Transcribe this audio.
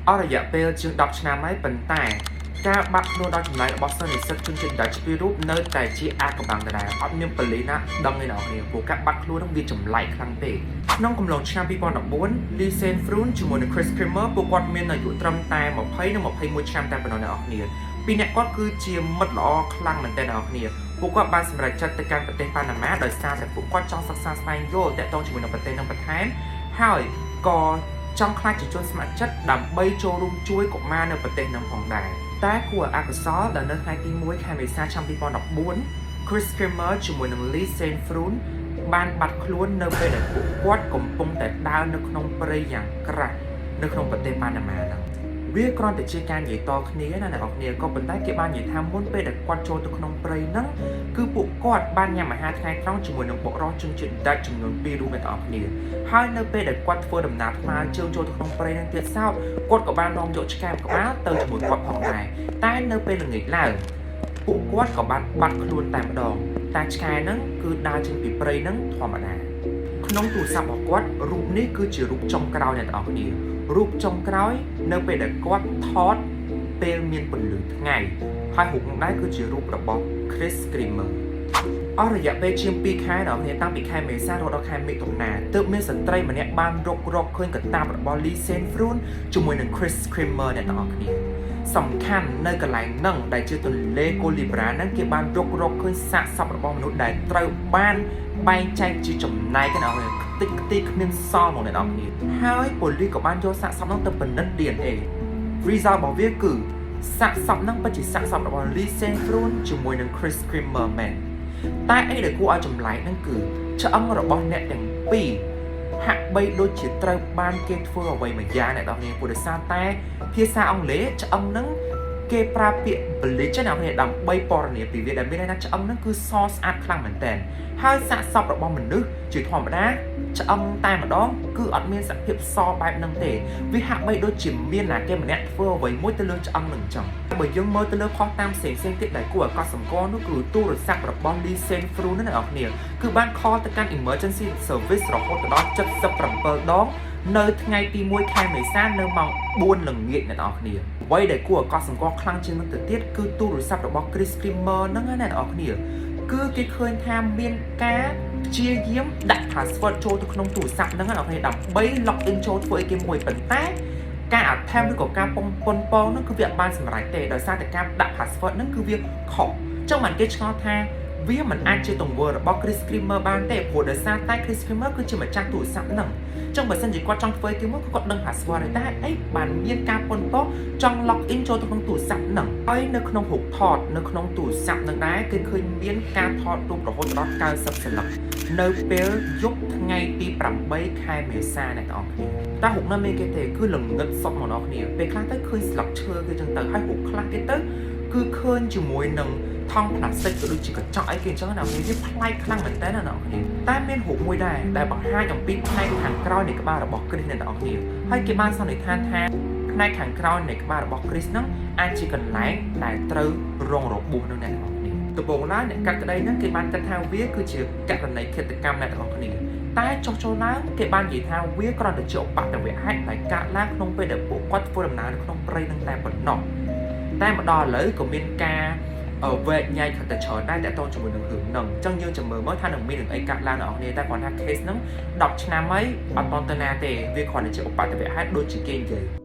អស់រយៈពេលជាង10ឆ្នាំហើយប៉ុន្តែការបាត់ខ្លួនដល់ចម្លែករបស់សិស្សនិស្សិតជនជាតិដាច់ពីររូបនៅតែជាអាថ៌កំបាំងដដែលអត់មានប៉ូលីសណាដឹងទេអ្នកនរគ្នាព្រោះការបាត់ខ្លួននឹងវាចម្លែកខ្លាំងពេកក្នុងកំឡុងឆ្នាំ2014 Lee Saint Frun ជាមួយនឹង Chris Creamer ពួកគាត់មានអាយុត្រឹមតែ20និង21ឆ្នាំតែប៉ុណ្ណោះអ្នកនរគ្នាពីរអ្នកគាត់គឺជាមិត្តល្អខ្លាំងមែនទែនអ្នកនរគ្នាពួកគាត់បានសម្រេចចិត្តទៅកាន់ប្រទេសប៉ាណាម៉ាដោយសារតែពួកគាត់ចង់សិក្សាស្វែងយល់ទាក់ទងជាមួយនឹងប្រទេសនឹងបន្ថែមហើយក៏ចង់ក្លាយជាជនស្ម័គ្រចិត្តដើម្បីចូលរួមជួយកុមារនៅប្រទេសនឹងផងដែរតែគួរឲ្យអកុសលដែលនៅថ្ងៃទី1ខែមេសាឆ្នាំ2014 Chris Creamer ជាមួយនឹង Lee Saint Frun បានបាត់ខ្លួននៅពេលដែលពួកគាត់កំពុងតែដើរនៅក្នុងព្រៃយ៉ាងក្រាស់នៅក្នុងប្រទេសប៉ាណាម៉ាហ្នឹងវាគ្រាន់តែជាការនិយាយតគ្នាណាអ្នកនរគ្នាក៏ប៉ុន្តែគេបាននិយាយថាមុនពេលដែលគាត់ចូលទៅក្នុងព្រៃហ្នឹងគឺពួកគាត់បានញ៉ាំអាហារថ្ងៃត្រង់ជាមួយនឹងបុរសជនជាតិដាច់ចំនួន2រូបអ្នកនរគ្នាហើយនៅពេលដែលគាត់ធ្វើដំណើរថ្មើរជើងចូលទៅក្នុងព្រៃហ្នឹងទៀតសោតគាត់ក៏បាននាំយកឆ្កែក្បាលទៅជាមួយគាត់ផងដែរតែនៅពេលល្ងាចឡើងពួកគាត់ក៏បានបាត់ខ្លួនតែម្ដងតែឆ្កែហ្នឹងគឺដើរចេញពីព្រៃហ្នឹងធម្មតាក្នុងទូរស័ព្ទរបស់គាត់រូបនេះគឺជារូបចុងក្រោយអ្នកទាំងអស់គ្នារូបចុងក្រោយនៅពេលដែលគាត់ថតពេលមានពន្លឺថ្ងៃហើយរូបនោះដែរគឺជារូបរបស់ Chris Creamer អស់រយៈពេលជាង2ខែដល់គ្នាតាំងពីខែមេសារហូតដល់ខែមិថុនាទើបមានស្ត្រីម្នាក់បានរករកឃើញកតាបរបស់ Lee Saint Frun ជាមួយនឹង Chris Creamer អ្នកទាំងអស់គ្នាសំខាន់នៅកន្លែងហ្នឹងដែលជាទន្លេកូលីប្រាហ្នឹងគេបានរករកឃើញសាកសពរបស់មនុស្សដែលត្រូវបានបែងចែកជាចំណែកกันអស់គ្នាខ្ទេចខ្ទីគ្មានសល់មកអ្នកទាំងអស់គ្នាហើយប៉ូលីសក៏បានយកសាកសពហ្នឹងទៅពិនិត្យ DNA result របស់វាគឺសាកសពហ្នឹងពិតជាសាកសពរបស់ Lee Saint Frun ជាមួយនឹង Chris Creamer មែនតែអីដែលគួរឲ្យចម្លែកហ្នឹងគឺឆ្អឹងរបស់អ្នកទាំងពីរហាក់បីដូចជាត្រូវបានគេធ្វើអ្វីមួយយ៉ាងអ្នកនរគ្នាព្រោះដោយសារតែភាសាអង់គ្លេសឆ្អឹងហ្នឹងគេប្រើពាក្យ bleach ណាអ្នកនរគ្នាដើម្បីពណ៌នាពីវាដែលមានន័យថាឆ្អឹងហ្នឹងគឺសស្អាតខ្លាំងមែនតើហើយសាកសពរបស់មនុស្សជាធម្មតាឆ្អឹងតែម្ដងគឺអត់មានសភាពសបែបហ្នឹងទេវាហាក់បីដូចជាមានណាគេម្នាក់ធ្វើអ្វីមួយទៅលើឆ្អឹងហ្នឹងអញ្ចឹងបើយើងមើលទៅលើភស្តុតាងផ្សេងៗទៀតដែលគួរឲ្យកត់សម្គាល់នោះគឺទូរស័ព្ទរបស់ Lee Saint Frun ហ្នឹងអ្នកនរគ្នាគឺបាន call ទៅកាន់ emergency service រហូតដល់77ដងនៅថ្ងៃទី1ខែមេសានៅម៉ោង4ល្ងាចអ្នកនរគ្នាអ្វីដែលគួរឲ្យកត់សម្គាល់ខ្លាំងជាងនឹងទៅទៀតគឺទូរស័ព្ទរបស់ Chris Creamer ហ្នឹងណាអ្នកនរគ្នាគឺគេឃើញថាមានការព្យាយាមដាក់ password ចូលទៅក្នុងទូរស័ព្ទហ្នឹងណាអ្នកនរគ្នាដើម្បី log in ចូលធ្វើអីគេមួយប៉ុន្តែការ attempt ឬក៏ការប៉ុងប៉ុនប៉ងហ្នឹងគឺវាអត់បានសម្រេចទេដោយសារតែការដាក់ password ហ្នឹងគឺវាខុសចឹងបានគេឆ្ងល់ថាវាមិនអាចជាទង្វើរបស់ Chris Creamer បានទេព្រោះដោយសារតែ Chris Creamer គឺជាម្ចាស់ទូរស័ព្ទហ្នឹងចឹងបើសិនជាគាត់ចង់ធ្វើគេមួយគឺគាត់ដឹង password ហើយតែអីបានមានការប៉ុនប៉ងចង់ log in ចូលទៅក្នុងទូរស័ព្ទហ្នឹងហើយនៅក្នុងរូបថតនៅក្នុងទូរស័ព្ទហ្នឹងដែរគេឃើញមានការថតរូបរហូតដល់90សន្លឹកនៅពេលយប់ថ្ងៃទី8ខែមេសាអ្នកទាំងអស់គ្នាតែរូបនោះមានគេទេគឺល្ងឹតសុទ្ធមកដល់គ្នាពេលខ្លះទៅឃើញស្លឹកឈើគេចឹងទៅហើយរូបខ្លះទៀតទៅគឺឃើញជាមួយនឹងថង់ផ្លាស្ទិកក៏ដូចជាកញ្ចក់អីគេអញ្ចឹងណាវាប្លែកខ្លាំងមែនតើណាអ្នកនរគ្នាតែមានរូបមួយដែរដែលបង្ហាញអំពីផ្នែកខាងក្រោយនៃក្បាលរបស់គ្រីសអ្នកនរគ្នាហើយគេបានសន្និដ្ឋានថាផ្នែកខាងក្រោយនៃក្បាលរបស់គ្រីសហ្នឹងអាចជាកន្លែងដែលត្រូវរងរបួសនោះអ្នកនរគ្នាដំបូងឡើយអ្នកកាត់ក្តីហ្នឹងគេបានគិតថាវាគឺជាករណីឃាតកម្មអ្នកទាំងអស់គ្នាតែចុះចូលឡើងគេបាននិយាយថាវាគ្រាន់តែជាឧបទ្ទវហេតុដែលកើតឡើងក្នុងពេលដែលពួកគាត់ធ្វើដំណើរនៅក្នុងព្រៃនឹងតែប៉ុណ្ណោះតែមកដល់ឥឡូវក៏មានការវែកញែកខាត់តែច្រើនដែរតកតងជាមួយនឹងរឿងហ្នឹងអញ្ចឹងយើងចាំមើលមើលថានឹងមានរឿងអីកើតឡើងដល់អ្នកគ្នាតែគ្រាន់ថា case ហ្នឹង10ឆ្នាំហើយអត់តទៅណាទេវាគ្រាន់តែជាឧបទ្ទវហេតុដូចជាគេនិយាយ។